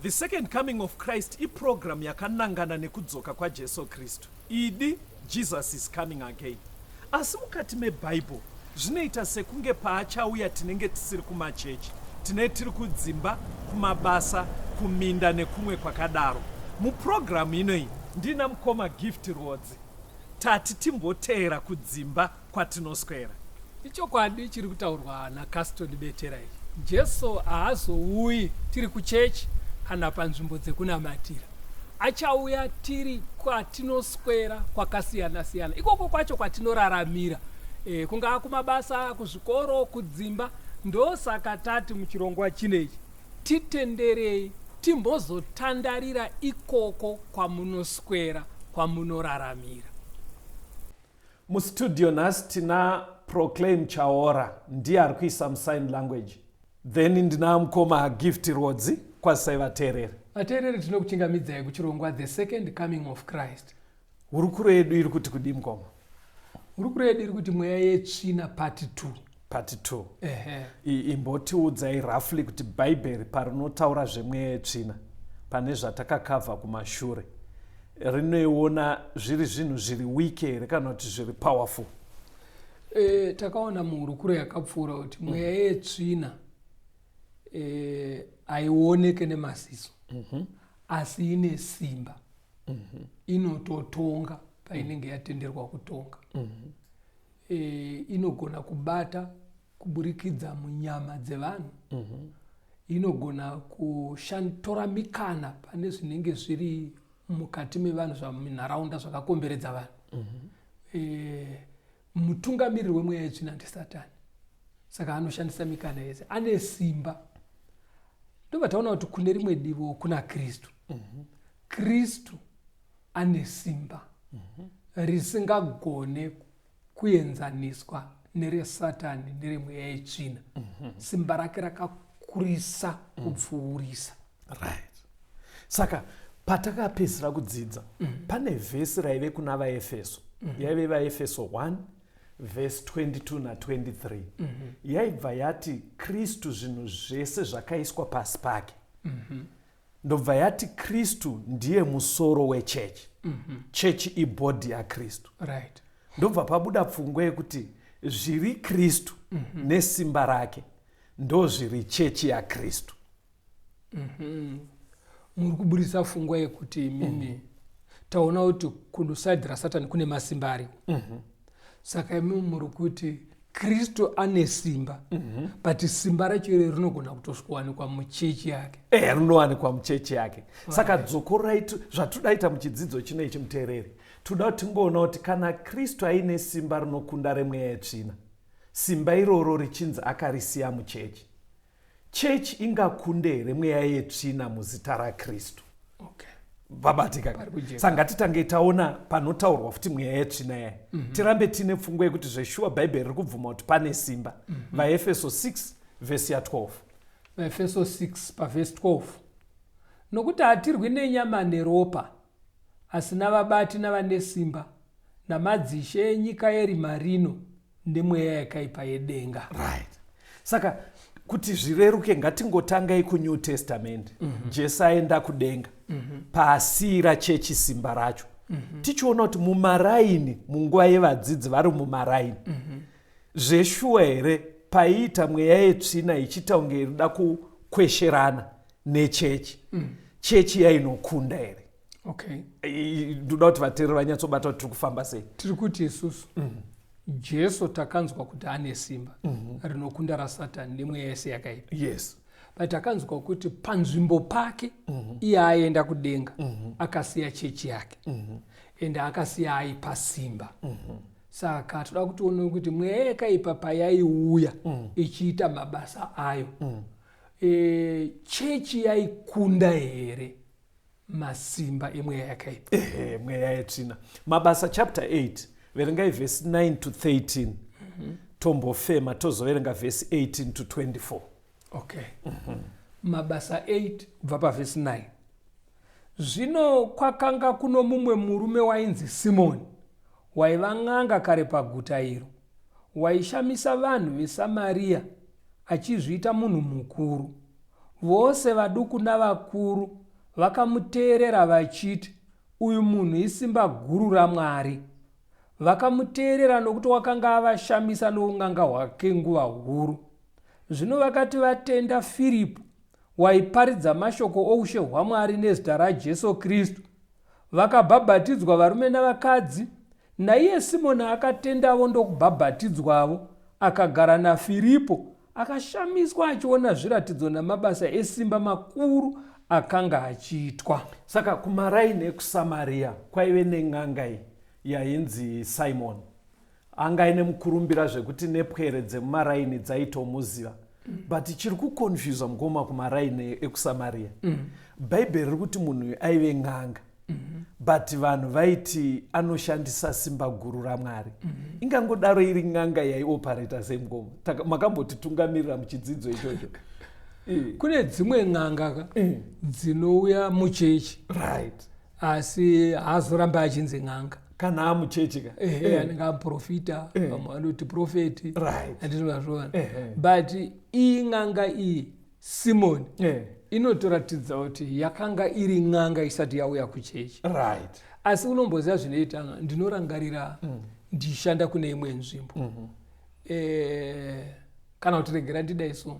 The Second Coming of Christ iprogram yakanangana nekudzoka kwaJesu Kristu. Idi, Jesus is coming again. Asi mukati meBible zvinoita sekunge paachauya tinenge tisiri kumachechi, tine tiri kudzimba, kumabasa, kuminda nekumwe kwakadaro. Muprogram inoyi ndina mukoma Gift Rwodzi. Tati timboteera kudzimba kwatinoswera. Ichokwadi chiri kutaurwa naCaston Betera ichi. Jesu haazouyi tiri kuchechi kana panzvimbo dzekunamatira. Achauya tiri kwatinoswera kwakasiyana siyana, ikoko kwacho kwatinoraramira, kungaa kumabasa, kuzvikoro, kudzimba. Ndosaka tati muchirongwa chinechi titenderei timbozotandarira ikoko kwamunoswera, kwamunoraramira. Mustudio nhasi tina Proclaim Chaora, ndiye ari kuisa musign language. Then ndina mukoma Gift Rwodzi. Kwazisai vateereri. Vateereri, tinokuchingamidzai kuchirongwa The Second Coming of Christ. Hurukuro yedu iri kuti kudii, mukoma? Hurukuro yedu iri kuti mweya yetsvina part 2. Part 2. Imbotiudzai roughly kuti Bhaibheri parinotaura zvemweya yetsvina pane zvatakakavha kumashure, rinoiona zviri zvinhu zviri weak here kana kuti zviri powerful? Takaona muhurukuro yakapfuura kuti mweya yetsvina haioneke nemaziso, asi ine simba. Inototonga painenge yatenderwa kutonga. Inogona kubata kuburikidza munyama dzevanhu. Inogona kushantora mikana pane zvinenge zviri mukati mevanhu, zvamunharaunda zvakakomberedza vanhu. Mutungamiriri wemweya yetsvina ndiSatani, saka anoshandisa mikana yese, ane simba. Ndobva taona kuti kune rimwe divo kuna Kristu. Kristu ane simba risingagone kuenzaniswa nereSatani neremweya yetsvina. Simba rake rakakurisa kupfuurisa. Right. Saka patakapedzisira kudzidza, pane vhesi raive kuna vaEfeso, yaive vaEfeso 1 vhesi 22 na23, yaibva yati Kristu zvinhu zvese zvakaiswa pasi pake. Ndobva yati Kristu ndiye musoro wechechi. Chechi ibhodhi yaKristu. Ndobva pabuda pfungwa yekuti zviri Kristu nesimba rake ndo zviri chechi yaKristu. Muri kuburisa pfungwa yekuti imimi taona kuti kusaidhi raSatani kune masimba ariko. Saka imimi muri kuti Kristu ane simba, but simba racho iro rinogona kutosvikowanikwa muchechi yake. Rinowanikwa muchechi yake. Saka dzokorai zvatodaita muchidzidzo chino ichi, muteereri, toda kuti tingoona kuti kana Kristu aine simba rinokunda remweya yetsvina, simba iroro richinzi akarisiya muchechi, chechi ingakunde here mweya yetsvina muzita raKristu? Vabatika. Pari kujeka. Saka ngatitange taona panotaurwa futi mweya yetsvina yaya, tirambe tiine pfungwa yekuti zveshuwa Bhaibheri riri kubvuma kuti pane simba. VaEfeso 6 vhesi ya12. VaEfeso 6 pavhesi 12: Nokuti hatirwi nenyama neropa, asi navabati navane simba, namadzishe enyika yerima rino, nemweya yakaipa yedenga. Right. Saka kuti zvireruke, ngatingotangai kuNew Testament. Jesu aenda kudenga, paasiyira chechi simba racho, tichiona kuti mumaraini, munguva yevadzidzi vari mumaraini, zveshuwa here paiita mweya yetsvina ichiita kunge irida kukwesherana nechechi, chechi yainokunda here? Ndoda kuti vateereri vanyatsobata kuti tiri kufamba sei. Tiri kuti isusu Jesu takanzwa kuti ane simba rinokunda raSatani nemweya yese yakaipa. But takanzwa kuti panzvimbo pake iye aenda kudenga, akasiya chechi yake, ende akasiya aipa simba. Saka toda kuti tione kuti mweya yakaipa payaiuya ichiita mabasa ayo, chechi yaikunda here masimba emweya yakaipa? Ehe, mweya yetsvina. Mabasa chapter 8, verengai vhesi 9 to 13. Tombofema, tozoverenga vhesi 18 to 24. Okay. Mabasa 8 kubva pavhesi 9. Zvino kwakanga kuno mumwe murume wainzi Simoni, waiva n'anga kare paguta iro, waishamisa vanhu veSamaria achizviita munhu mukuru. Vose vaduku navakuru vakamuteerera vachiti, Uyu munhu isimba guru raMwari. Vakamuteerera nokuti wakanga avashamisa noun'anga hwake nguva huru. Zvino vakati vatenda Firipo, waiparidza mashoko oushe hwaMwari nezita raJesu Kristu, vakabhabhatidzwa varume navakadzi. Naiye Simoni akatendavo ndokubhabhatidzwavo, akagara naFiripo, akashamiswa achiona zviratidzo namabasa esimba makuru akanga achiitwa. Saka kumaraini ekuSamaria kwaive nen'anga iyi yainzi Simon. Anga aine mukurumbira zvekuti nepwere dzemumaraini dzaitomuziva. But chiri kuconfusa mukoma kumaraini ekuSamaria. Bhaibheri riri kuti munhu uyu aive n'anga. But vanhu vaiti anoshandisa simba guru raMwari. Ingangodaro iri n'anga yaiopareta sei mukoma? Makambotitungamirira muchidzidzo ichocho. Kune dzimwe n'anga ka dzinouya muchechi. Asi haazoramba achinzi n'anga. Kana amuchechi ka? Anenge amuprofita, vamwe vanoti profeti. Handiti mazviona. But iyi n'anga iyi Simoni inotoratidza kuti yakanga iri n'anga isati yauya kuchechi. Asi unomboziva zvinoita, ndinorangarira ndichishanda kune imwe nzvimbo. Kana kuti regera ndidai so,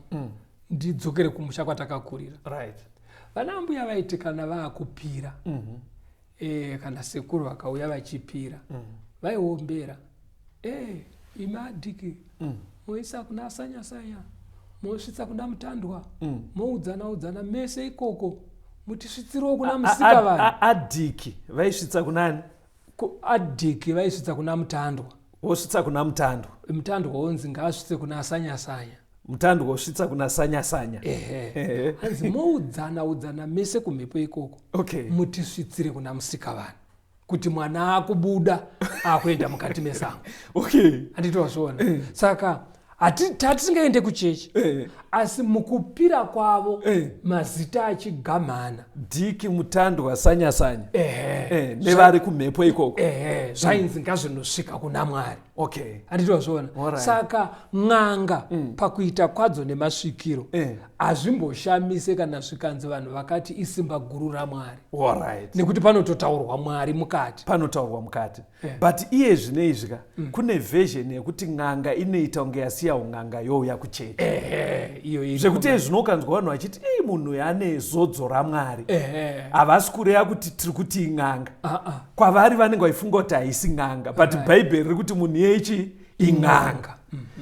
ndidzokere kumusha kwatakakurira. Vana mbuya vaiti kana vaakupira, kana sekuru vakauya vachipira, vaiombera. Imi adiki, moisa kuna sanya sanya, mosvitsa kuna mutandwa, moudzana udzana mese ikoko, mutisvitsirewo kuna musika vanhu. Adiki vaisvitsa kunani? Adiki vaisvitsa kuna mutandwa. Wosvitsa kuna mutandwa. Mutandwa wonzi ngaasvitse kuna sanya sanya. Mutandwa wosvitsa kuna sanya sanya. Hanzi moudzana udzana mese kumhepo ikoko. Mutisvitsire kuna musika vanhu. Kuti mwana akubuda akuenda mukati mesango. Handiti wazviona? Saka hatisingaende kuchechi. Asi mukupira kwavo mazita achigamhana. Dhiki mutandwa sanya sanya. Nevari kumhepo ikoko. Zvainzi ngazvinosvika kuna Mwari. Handiti wazviona? Saka n'anga pakuita kwadzo nemasvikiro hazvimboshamise kana zvikanzi vanhu vakati isimba guru raMwari. Nekuti panototaurwa Mwari mukati. Panotaurwa mukati. But iye zvine izvi ka, kune version yekuti n'anga inoita kunge yasiya un'anga youya kuchechi. Iyo iri Zvekuti iye zvino ukanzwa vanhu vachiti ei munhu uyu ane zodzo raMwari. Havasi kureva kuti tiri kuti in'anga. Kwavari vanenge vachifunga kuti haisi n'anga, but Bhaibheri riri kuti munhu yechi in'anga.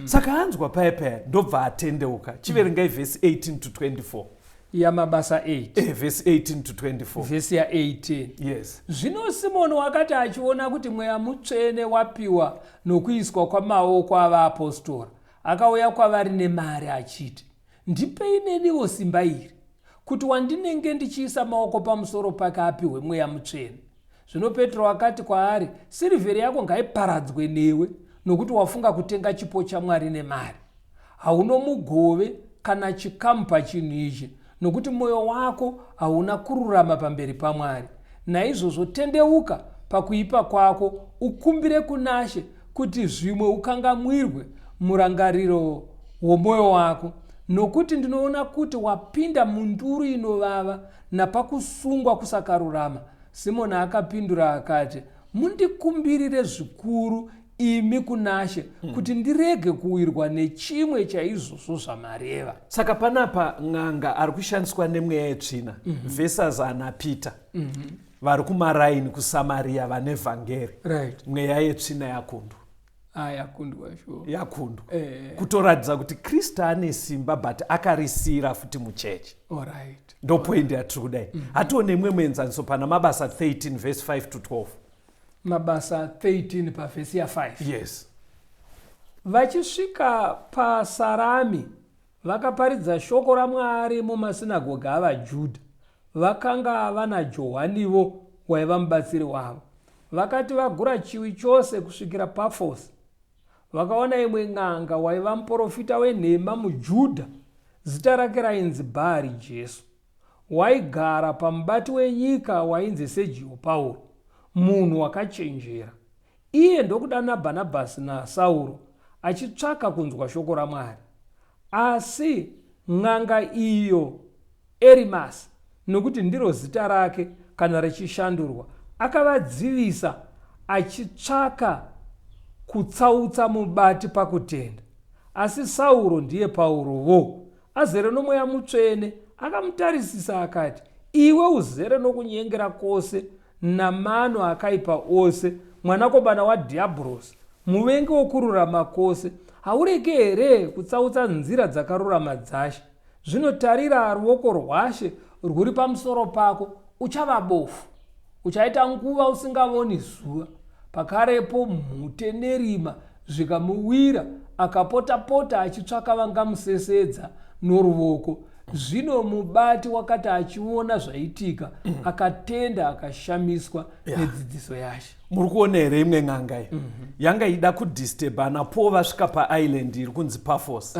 Saka anzwa paya paya ndobva atendeuka. Chiverengai verse 18 to 24. Yamabasa 8. Verse 18 to 24. Verse ya 18. Yes. Zvino Simoni wakati achiona kuti Mweya Mutsvene wapiwa nokuiswa kwamaoko avaapostora, akauya kwavari nemari achiti, Ndipei neniwo simba iri, kuti wandinenge ndichiisa maoko pamusoro pake apihwe Mweya Mutsvene. Zvino Petro akati kwaari, Sirivheri yako ngaiparadzwe newe, nokuti wafunga kutenga chipo chaMwari nemari. Hauno mugove kana chikamu pachinhu ichi, nokuti mwoyo wako hauna kururama pamberi paMwari. Naizvozvo tendeuka pakuipa kwako, ukumbire kunaShe kuti zvimwe ukangamwirwe murangariro womwoyo wako, nokuti ndinoona kuti wapinda munduru inovava napakusungwa kusakarurama. Simoni akapindura akati, Mundikumbirire zvikuru imi kunaShe, kuti ndirege kuwirwa nechimwe chaizvozvo zvamareva. Saka panapa n'anga ari kushandiswa nemweya yetsvina versus ana Peter vari kumaraini kuSamaria vane vhangeri. Mweya yetsvina yakundwa. Yakundwa, sure. Yakundwa. Kutoratidza kuti Kristu ane simba but akarisiyira futi muchechi. Ndo point yatiri kudai. Hatione imwe muenzaniso pana Mabasa 13 verse 5 to 12. Mabasa 13 pavhesi ya 5. Yes. Vachisvika paSarami vakaparidza shoko raMwari mumasinagoga avaJudha. Vakanga vana Johanivo waiva mubatsiri wavo. Vakati vagura chiwi chose kusvikira Pafosi, vakaona imwe n'anga waiva muprofita wenhema muJudha, zita rake rainzi Bhaari Jesu. Waigara pamubati wenyika wainzi Sergio Pauro, munhu wakachenjera. Iye ndokudana Bhanabhasi naSauro, achitsvaka kunzwa shoko raMwari. Asi n'anga iyo. Erimasi, nokuti ndiro zita rake kana richishandurwa, akavadzivisa achitsvaka kutsautsa mubati pakutenda. Asi Sauro ndiye Pauro vo, azere noMweya Mutsvene, akamutarisisa akati, Iwe uzere nokunyengera kwose namano akaipa ose, mwanakomana waDhiabhorosi, muvengi wokururama kwose, hauregi here kutsautsa nzira dzakarurama dzaShe? Zvino tarira, ruoko rwaShe rwuri pamusoro pako, uchava bofu, uchaita nguva usingavoni zuva. Pakarepo mhute nerima zvikamuwira, akapota-pota achitsvaka vangamusesedza noruvoko. Zvino mubati wakati achiona zvaitika, akatenda akashamiswa nedzidziso yaShe. Muri kuona here imwe n'anga iyi yanga ida kudisturba ana Paul vasvika paisland iri kunzi Paphos.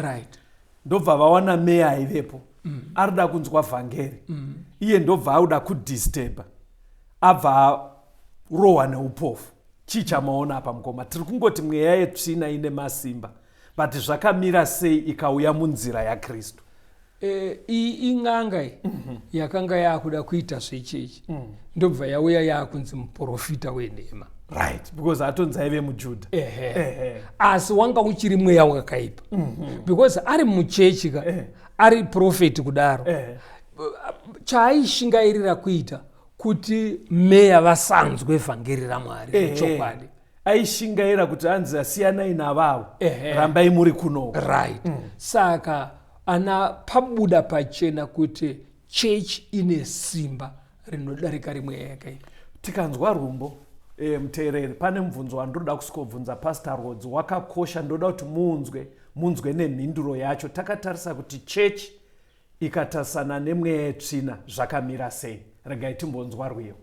Ndobva vawana meya aivepo arida kunzwa vhangeri. Iye ndobva auda kudisturba, abva arohwa neupofu. Chii chamaona apa mukoma? Tiri kungoti mweya yetsvina ine masimba, but zvakamira sei ikauya munzira yaKristu? Iyi in'anga iyi yakanga yakuda kuita zvechechi, ndobva yauya yakunzi muprofita wenhema. Right, because atonzi aive muJudha. Asi wanga uchiri mweya wakaipa, because ari muchechi ka, ari profeti kudaro, chaaishingairira kuita kuti meya vasanzwe vhangeri raMwari rechokwadi. Aishingaira kuti anzi asiyanai navavo, rambai muri kuno. Right. Saka ana pabuda pachena kuti chechi ine simba rinodarika rimwe yakaipa. Tikanzwa rumbo, muteereri, pane mubvunzo wandoda kusvikobvunza Pastor Rhodes wakakosha, ndoda kuti munzwe nemhinduro yacho. Takatarisa kuti chechi ikatarisana nemweya yetsvina zvakamira sei. Regai timbonzwa rwiyo.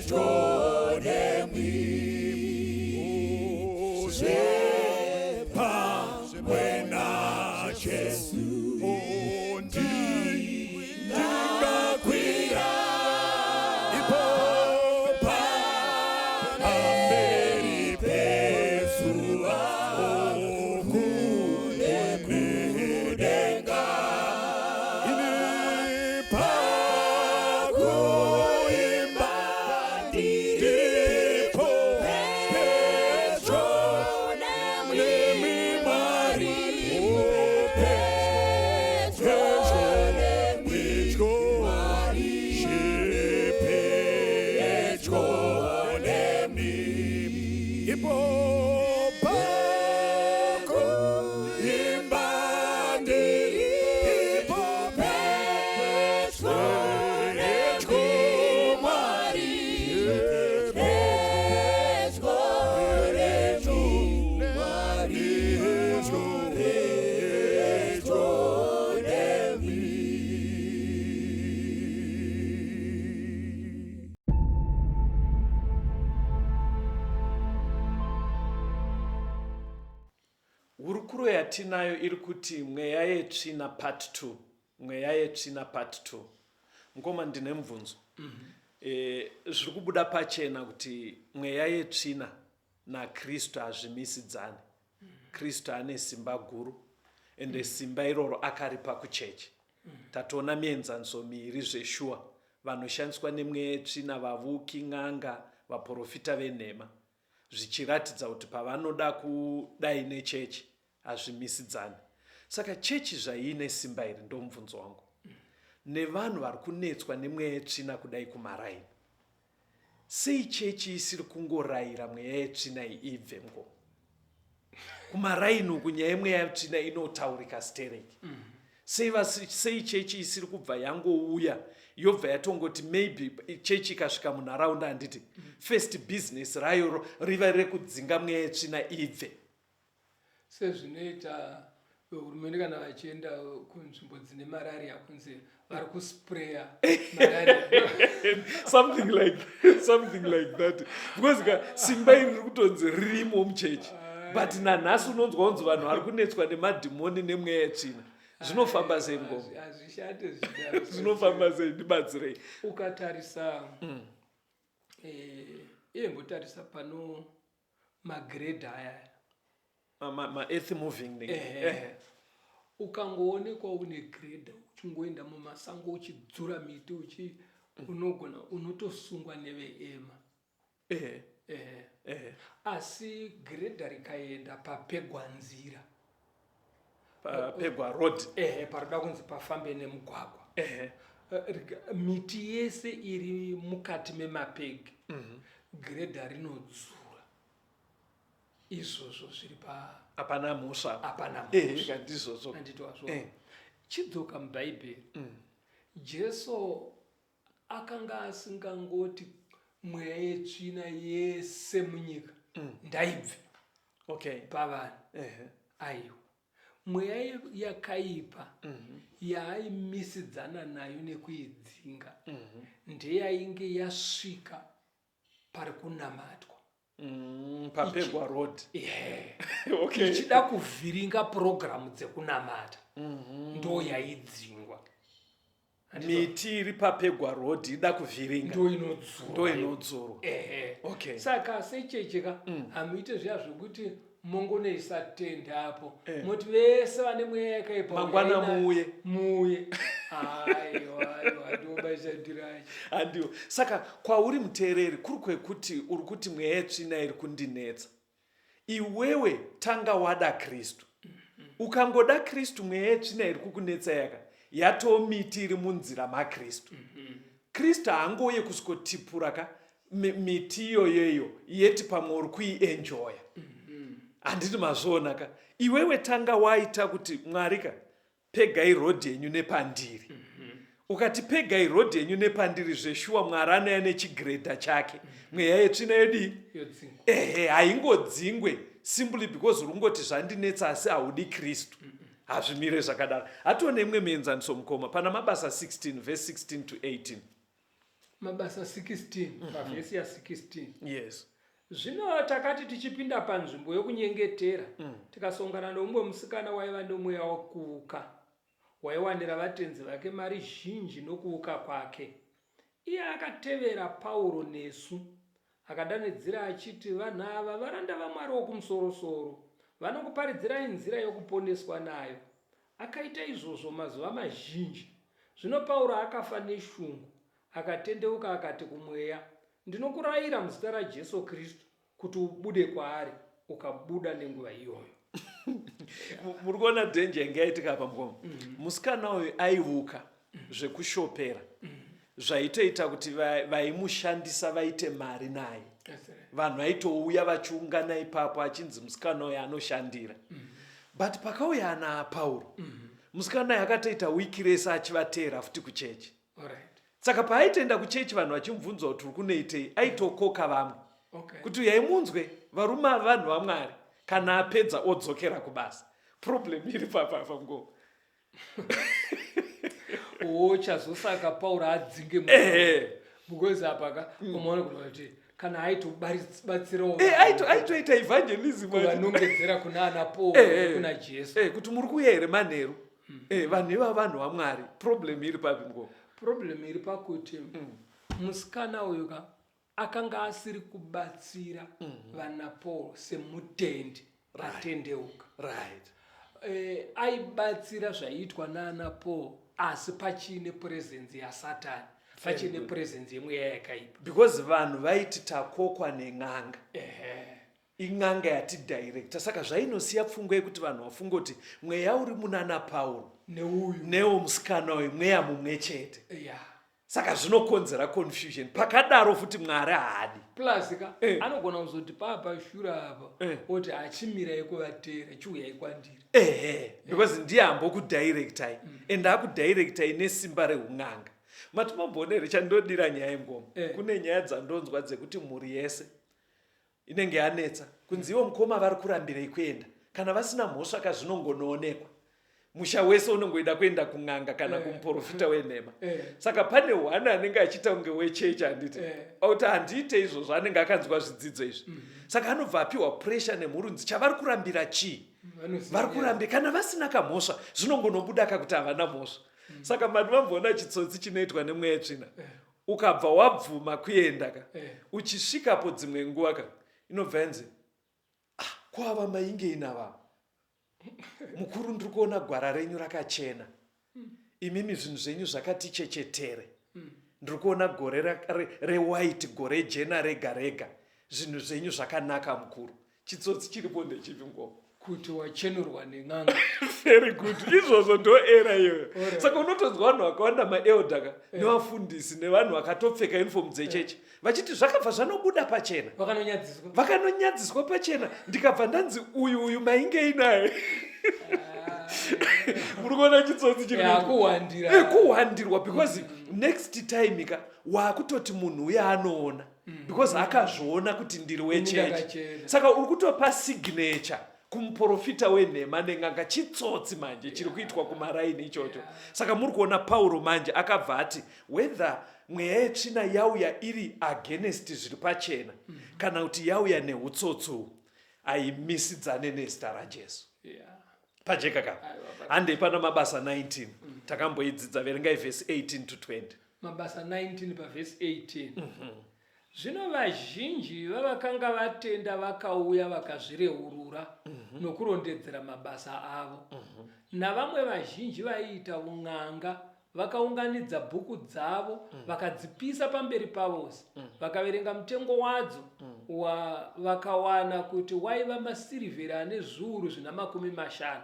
Pedyo nemwi, zvepamwe naJesu, ndingakwira ipo pamberi pezuva kudenga, ini pakuimba ndipo pedyo nemi Mwari, pedyo nemi, pedyo nemi, ipo pakuimba ndipo pedyo nemi Mwari, pedyo nemi Mwari, pedyo nemi. Hurukuro yatinayo iri kuti mweya yetsvina part 2, mweya yetsvina part 2. Mukoma, ndine mubvunzo. Zviri kubuda pachena kuti mweya yetsvina naKristu hazvimisidzani. Kristu ane simba guru, ende simba iroro akaripa kuchechi. Tatoona mienzaniso miiri zveshuwa, vanoshandiswa nemweya yetsvina vavuki, n'anga, vaprofita venhema, zvichiratidza kuti pavanoda kudai nechechi hazvimisidzani. Saka chechi zvaiine simba iri, ndomubvunzo wangu, nevanhu vari kunetswa nemweya yetsvina kudai kumaraini, sei chechi isiri kungorayira mweya yetsvina iyi ibve ngo kumaraini uku? Nyaya yemweya yetsvina inotaurika stereki. Sei chechi isiri kubva yangouya, yobva yatongoti maybe chechi ikasvika munharaunda, handiti, first business rayo riva rekudzinga mweya yetsvina ibve? Sezvinoita vehurumende kana vachienda kunzvimbo dzine malaria, kunzi vari kuspreya malaria. Something like that, because ka simba iri riri kutonzi ririmo muchechi, but nanhasi unonzwa unzi vanhu vari kunetswa nemadhimoni nemweya yetsvina. Zvinofamba sei, mukoma? Hazvishande zvidaro. Zvinofamba sei? Ndibatsirei. Ukatarisa, iye mbotarisa pano magrader aya. Ma-earth moving nenge. Ehe. Ukangoonekwa une grader uchingoenda mumasango uchidzura miti uchi, unogona unotosungwa neveEMA. Ehe. Asi grader rikaenda papegwa nzira, Papegwa road. Ehe, paroda kunzi pafambe nemugwagwa, miti yese iri mukati memapegi, grader rinodzura izvozvo zviri pa Hapana mhosva. Hapana mhosva. Ndizvozvo. Handiti wazvo? Chidzoka mubhaibheri, Jesu akanga asingangoti mweya yetsvina yese munyika ndaibve pavanhu. Aiwa, mweya yakaipa yaaimisidzana nayo nekuidzinga ndeyainge yasvika pari kunamatwa. Papegwa road. Yeah. Ichida kuvhiringa purogiramu dzekunamata, ndo yaidzingwa. Miti iri papegwa road ida kuvhiringa. Ndo inodzurwa. Ndo inodzurwa. Ehe. Saka sechecheka hamuite zviya zvokuti mongonoisa tende apo, moti vese vane mweya yakaipa Mangwana uyai muuye. Muuye. Aiwa, aiwa, ndomashandiro acho. Handiwo. Saka kwauri muteereri, kuri kwekuti uri kuti mweya yetsvina iri kundinetsa, iwewe tanga wada Kristu. Ukangoda Kristu, mweya yetsvina iri kukunetsa yaka yatoo miti iri munzira maKristu. Kristu haangouye kusvikotipura ka miti iyoyoyo yeti pamwe uri kuienjoya. Handiti mazviona ka? Iwewe tanga waita kuti, "Mwari ka, pegai road yenyu nepandiri." Ukati pegai road yenyu nepandiri, zveshuwa Mwari anouya nechigrader chake, mweya yetsvina yodii? Yodzingwa. Ehe, haingodzingwe simply because uri kungoti zvandinetsa asi haudi Kristu. Hazvimire zvakadaro. Hatione imwe mienzaniso, mukoma, pana Mabasa 16 verse 16 to 18. Mabasa 16 pavhesi ya16. Yes. Zvino takati tichipinda panzvimbo yokunyengetera, tikasongana nomumwe musikana waiva nomweya wokuuka, waiwanira vatenzi vake mari zhinji nokuuka kwake. Iye akatevera Pauro nesu, akadanidzira achiti, Vanhu ava varanda vaMwari Wokumusoro-soro, vanokuparidzirai nzira yokuponeswa nayo. Akaita izvozvo mazuva mazhinji. Zvino Pauro akafa neshungu, akatendeuka akati kumweya, Ndinokurayira muzita raJesu Kristu kuti ubude kwaari, ukabuda nenguva iyoyo. Muri kuona danger inge yaitika apa, mukoma? Musikana uyu aivuka zvekushopera, zvaitoita kuti vaimushandisa vaite mari naye. Vanhu vaitouya vachiungana ipapo, achinzi musikana uyu anoshandira. But pakauya ana Pauro, musikana uyu akatoita wiki rese achivateera futi kuchechi. Saka paaitoenda kuchechi, vanhu vachimubvunza kuti uri kunoitei, aitokoka vamwe kuti uyai munzwe varume ava, vanhu vaMwari. Kana apedza, odzokera kubasa. Problem iri papapa, mukoma? O, chazosaka Pauro adzinge, because apa ka umaona kuti kana aitobatsirawo Aitoita evangelism. Kuvanongedzera kuna ana Paul, kuna Jesu. Kuti muri kuuya here manheru? Vanhu ivava vanhu vaMwari. Problem iri papi, mukoma? Problem iri pakuti musikana uyu ka akanga asiri kubatsira vana Paul semutendi atendeuka. Aibatsira zvaiitwa naana Paul, asi pachiine presence yaSatani, pachiine presence yemweya yakaipa. Because vanhu vaiti takokwa nen'anga, in'anga yatidirecta. Saka zvainosiya pfungwa yekuti vanhu vafunge kuti mweya uri munana Pauro neuyu newo musikana uyu mweya mumwe chete. Saka zvinokonzera confusion. Pakadaro futi Mwari haadi. Plus ka anogona kuzoti paapashure apa oti achimirai kuvateera, chiuyai kwandiri. Ehe, because ndiye ambokudirectai, and akudirectai nesimba reun'anga. Mati mamboona here chandodira nyaya yengoma? Kune nyaya dzandonzwa dzekuti mhuri yese inenge yanetsa kunzi ivo mukoma vari kurambirei kuenda kana vasina mhosva ka. Zvinongonoonekwa, musha wese unongoida kuenda kun'anga kana kumuprofita wenhema. Saka pane hwana anenge achiita kunge wechechi, handiti? Akuti handiite izvozvo, anenge akanzwa zvidzidzo izvi. Saka anobva apiwa pressure nemhurunzi, chavari kurambira chii? Vanoziva. Vari kurambira kana vasina kamhosva, zvinongonobuda kakuti havana mhosva. Saka mani vamboona chitsotsi chinoitwa nemweya yetsvina? Ukabva wabvuma kuenda ka, uchisvikapo dzimwe nguva ka, inobva yanzi, "Ah, kwava mainge inavava mukuru, ndiri kuona gwara renyu rakachena, imimi zvinhu zvenyu zvakati chechetere, ndiri kuona gore rewhite, gore jena rega rega, zvinhu zvenyu zvakanaka mukuru." Chitsotsi chiripo ndechipi, ngoma? Kuti wachenurwa nen'anga. Very good, izvozvo ndo era iyoyo. Saka unotonzwa vanhu vakawanda, maelders ka, nevafundisi, nevanhu vakatopfeka uniform dzechechi, vachiti zvakabva zvanobuda pachena. Vakanonyadziswa. Vakanonyadziswa pachena, ndikabva ndanzi uyu uyu maingei naye. Muri kuona chitsotsi chiri kuitwa? Kuhwandira. Kuhwandirwa, because next time ka waakutoti munhu uye anoona, because akazviona kuti ndiri wechechi. Ndakachena. Saka uri kutopa signature kumuprofita wenhema nen'anga. Chitsotsi manje chiri kuitwa kumaraini ichocho. Saka muri kuona Pauro manje akabva ati whether mweya yetsvina yauya iri against zviri pachena kana kuti yauya neutsotsi, haimisidzane nezita raJesu. Pajeka ka? Handei pana Mabasa 19, takamboidzidza. Verengai vhesi 18 to 20. Mabasa 19 pavhesi 18. Zvino vazhinji vavakanga vatenda vakauya, vakazvireurura nokurondedzera mabasa avo. Navamwe vazhinji vaiita un'anga vakaunganidza bhuku dzavo, vakadzipisa pamberi pavose. Vakaverenga mutengo wadzo, vakawana kuti waiva masirivheri ane zviuru zvina 50.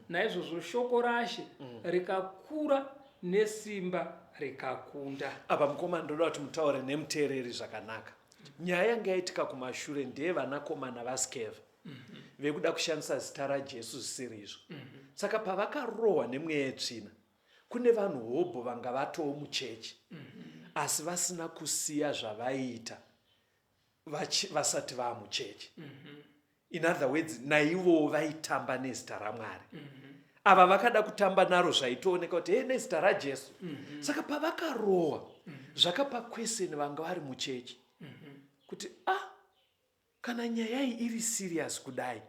Naizvozvo shoko raShe rikakura nesimba, rikakunda. Apa mukoma, ndoda kuti mutaure nemuteereri zvakanaka. Nyaya yanga yaitika kumashure ndeyevanakomana vaSkeva vekuda kushandisa zita raJesu zvisiri izvo. Saka pavakarohwa nemweya yetsvina, kune vanhu hobho vanga vatoo muchechi asi vasina kusiya zvavaiita vasati vaamuchechi. In other words, naivowo vaitamba nezita raMwari. Ava vakada kutamba naro, zvaitooneka kuti he, nezita raJesu. Saka pavakarohwa Zvakapa question vanga vari muchechi kuti ah, kana nyaya iyi iri serious kudai,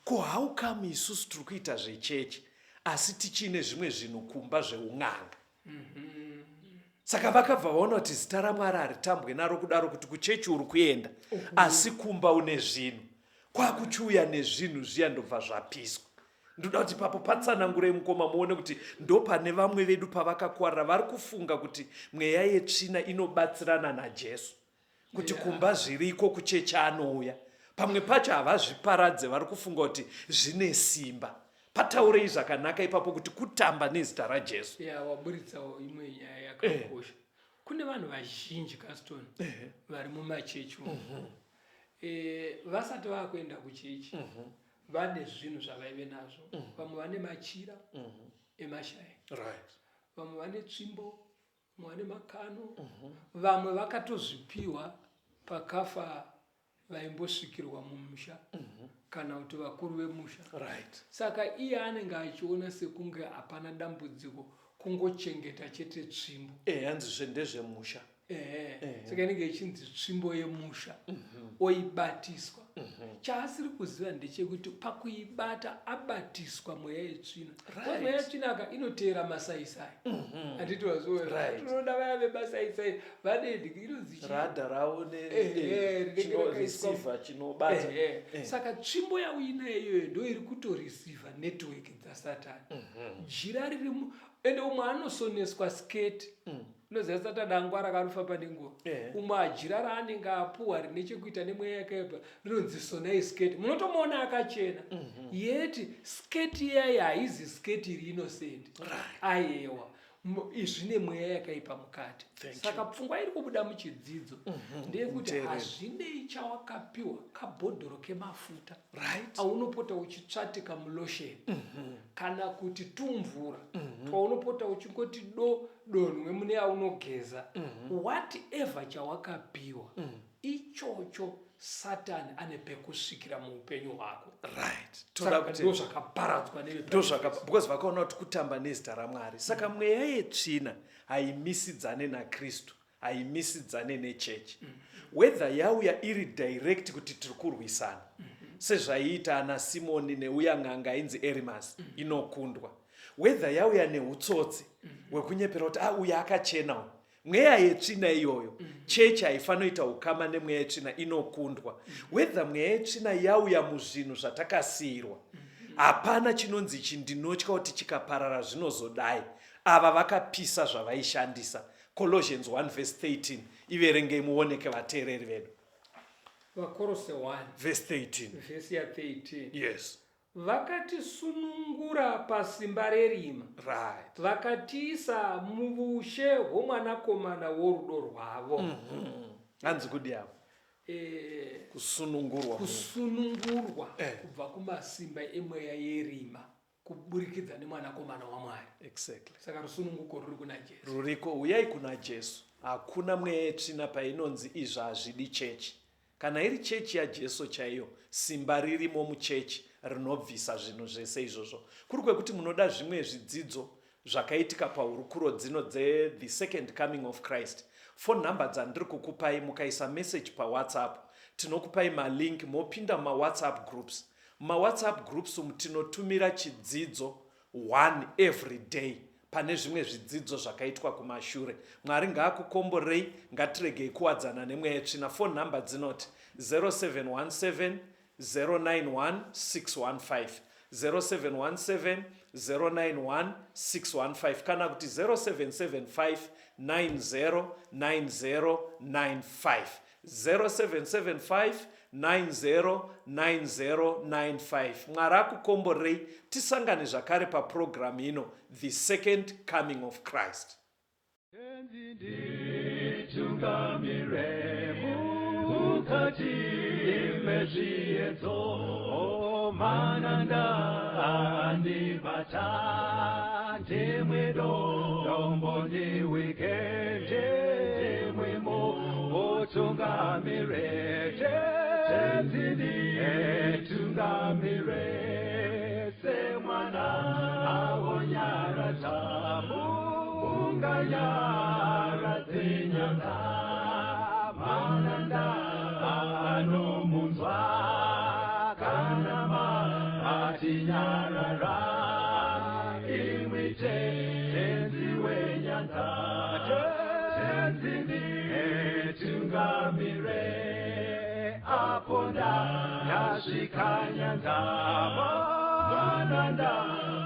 ko how come isusu tiri kuita zvechechi asi tichiine zvimwe zvinhu kumba zveun'anga? Saka vakabva vaona kuti zita raMwari haritambwe naro kudaro, kuti kuchechi uri kuenda asi kumba une zvinhu. Kwakuchiuya nezvinhu zviya, ndobva zvapiswa. Ndoda kuti papo patsanangurei, mukoma, muone kuti ndopane vamwe vedu pavakakwarira, vari kufunga kuti mweya yetsvina inobatsirana naJesu, kuti kumba zviriko, kuchechi anouya. Pamwe pacho havazviparadze, vari kufunga kuti zvine simba. Pataurei zvakanaka ipapo kuti kutamba nezita raJesu. Ya, waburitsawo imwe nyaya yakakosha. Kune vanhu vazhinji, Caston, vari mumachechi umu, vasati vakuenda kuchechi vane zvinhu zvavaive nazvo. Vamwe vane machira emashaya, vamwe vane tsvimbo, vamwe vane makano, vamwe vakatozvipiwa pakafa vaimbosvikirwa mumusha kana kuti vakuru vemusha. Saka iye anenge achiona sekunge hapana dambudziko kungochengeta chete tsvimbo. Hanzi zve ndezvemusha. Ehe, saka inenge ichinzi tsvimbo yemusha, oibatiswa. Chaasiri kuziva ndechekuti pakuibata abatiswa mweya yetsvina. Mweya yetsvina aka inoteera masaisai, handiti waziona? Tinoda vaya vemasaisai vane inonzi chii? Radha ravo. Rinenge rakaiswa nereceiver chinobata. Saka tsvimbo yauinayo iyoyo ndo iri kutoreceiva network dzasatani. Jira riri, ende umwe anosoneswa sketi. Unoziva Satani angwara, akanofamba nenguva. Umwe ajira raanenge apuwa rine chekuita nemweya yakaipa rinonzi sonai sketi. Munotomuona akachena, yeti sketi iyayi haizi sketi iri innocent. Ayewa, zvine mweya yakaipa mukati. Thank Saka pfungwa iri kubuda muchidzidzo ndeyekuti Muteereri. hazvinei chawakapiwa, kabhodhoro kemafuta aunopota uchitsvatika mulotion, kana kuti tumvura twaunopota uchingoti do donhwe mune yaunogeza, whatever chawakapiwa ichocho, Satani ane pekusvikira muupenyu hwako. Toda Saka kuti ndo zvakaparadzwa ndo zvaka because vakaona kuti kutamba nezita raMwari. Saka mweya yetsvina haimisidzane naKristu, haimisidzane nechechi, whether yauya iri direct kuti tiri kurwisana, sezvaiita ana Simoni neuya n'anga ainzi Erimas, inokundwa. Whether yauya neutsotsi hwekunyepera kuti a uya akachena uyu, mweya yetsvina iyoyo, chechi haifanoita ukama nemweya yetsvina, inokundwa. Whether mweya yetsvina yauya muzvinhu zvatakasiyirwa, hapana chinonzi ichi ndinotya kuti chikaparara zvinozodai. Ava vakapisa zvavaishandisa. Colossians 1 verse 13, iverengei muoneke, vateereri vedu. Vakorose 1 verse 13. Vhesi ya13. Yes. Vakatisunungura pasimba rerima, vakatiisa muvushe hwomwanakomana worudo rwavo. Hanzi kudi avo? Kusunungurwa. Kusunungurwa kubva kumasimba emweya yerima kuburikidza nemwanakomana waMwari. Saka rusununguko ruri kuna Jesu. Ruriko, uyai kuna Jesu. Hakuna mweya yetsvina painonzi izvi hazvidi chechi. Kana iri chechi yaJesu chaiyo, simba ririmo muchechi rinobvisa zvinhu zvese izvozvo. Kuri kwekuti munoda zvimwe zvidzidzo zvakaitika pahurukuro dzino dzethe second coming of Christ, phone number dzandiri kukupai, mukaisa message paWhatsApp tinokupai malink, mopinda mumawhatsapp groups. Mumawhatsapp groups umu tinotumira chidzidzo one every day pane zvimwe zvidzidzo zvakaitwa kumashure. Mwari ngaakukomborei. Ngatiregei kuwadzana nemweya yetsvina. Phone number dzinoti 0717 091 615, 0717 091 615, kana kuti 0775 909095, 0775 909095. Mwari akukomborei. Tisangane zvakare papurogiramu ino, The Second Coming of Christ. Nditungamire mukati mezviedzo, mananda andibata, ndimwe dombo ndiwike, ndimwimo utungamire, Tenzi nditungamire, semwana awonyaradza munganyaradze. wenyanza, mananda anomunzwa kana matinyarara. Imwi Tenzi wenyanza, Tenzi nditungamire, apo ndasvika nyanza, mananda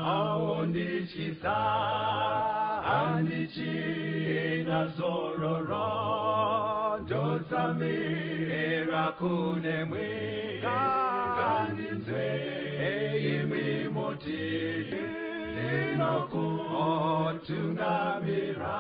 aondityisa, handichina zororo, ndotsamira kunemwi, ngandinzwe imwi muti ndinokutungamira.